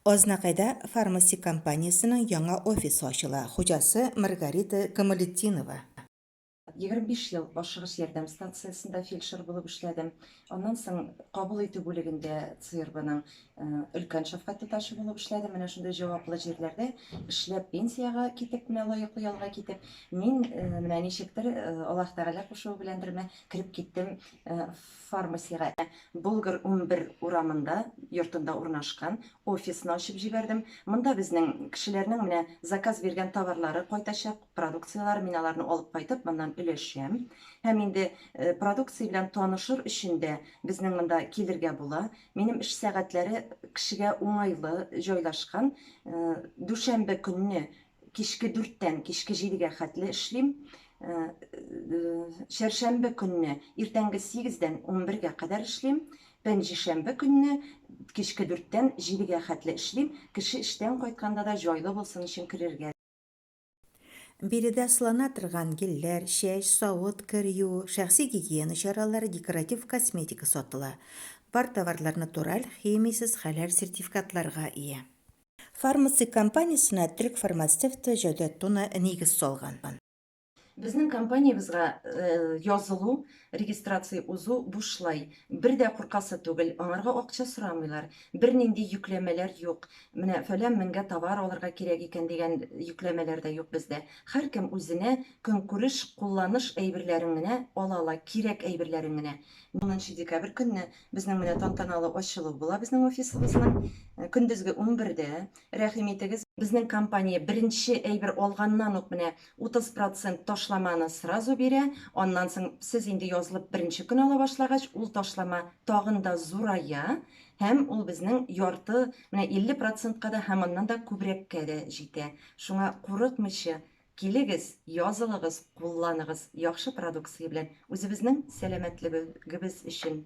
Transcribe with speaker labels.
Speaker 1: Азнакайда Фармаси компаниясенең яңа офисы ачыла, хуҗасы Маргарита Камалетдинова.
Speaker 2: 25 ел ашыгыч ярдәм станциясендә фельдшер булып эшләдем. Аннан соң кабул итү бүлегендә ЦРБның өлкән шәфкать туташы булып эшләдем. Менә шундый җаваплы җирләрдә эшләп пенсиягә китеп, менә лаеклы ялга китеп, мин менә ничектер Аллаһ Тәгалә кушуы беләндерме, кереп киттем фармасига. Болгар 11 урамында, йортында урнашкан офисны ачып җибәрдем. Монда безнең кешеләрнең менә заказ биргән товарлары кайтачак, продукцияләре, мин аларны алып кайтып, моннан өләшәм. Һәм инде продукция белән танышыр өчен дә безнең монда килергә була. Минем эш сәгатьләре кешегә уңайлы җайлашкан. Дүшәмбе көнне кичке дүрттән кичке җидегә хәтле эшлим. Чәршәмбе көнне иртәнге сигездән унбергә кадәр эшлим. Пәнҗешәмбе көнне кичке дүрттән җидегә хәтле эшлим. Кеше эштән кайтканда да җайлы булсын өчен керергә.
Speaker 1: Биредә сылана торган гельләр, чәч, савыт, кер юу, шәхси гигиена чаралары, декоратив косметика сатыла. Бар товарлар натураль, химиясез, хәләл сертификатларга ия. Фармаци компаниясенә төрек фармацевты Җәүдәт Туна нигез салган.
Speaker 2: Безнең компаниябезгә язылу, регистрация узу бушлай. Бер дә куркасы түгел, аңарга акча сорамыйлар. Бернинди йөкләмәләр юк. Менә фәлән меңгә товар алырга кирәк икән дигән йөкләмәләр дә юк бездә. Һәркем үзенә көнкүреш, кулланыш әйберләрен генә ала ала, кирәк әйберләрен генә. Унынчы декабрь көнне Безнең менә тантаналы ачылу була безнең офисыбызның. Көндезге 11-дә. Рәхим итегез. Безнең компания беренче әйбер алганнан ук менә 30 процент ташламаны сразу бирә. Аннан соң сез инде язылып беренче көн ала башлагач, ул ташлама тагын да зурая һәм ул безнең ярты, менә 50 процентка да һәм аннан да күбрәккә дә җитә. Шуңа курыкмыйча килегез, язылыгыз, кулланыгыз яхшы продукция белән үзебезнең сәламәтлегебез өчен.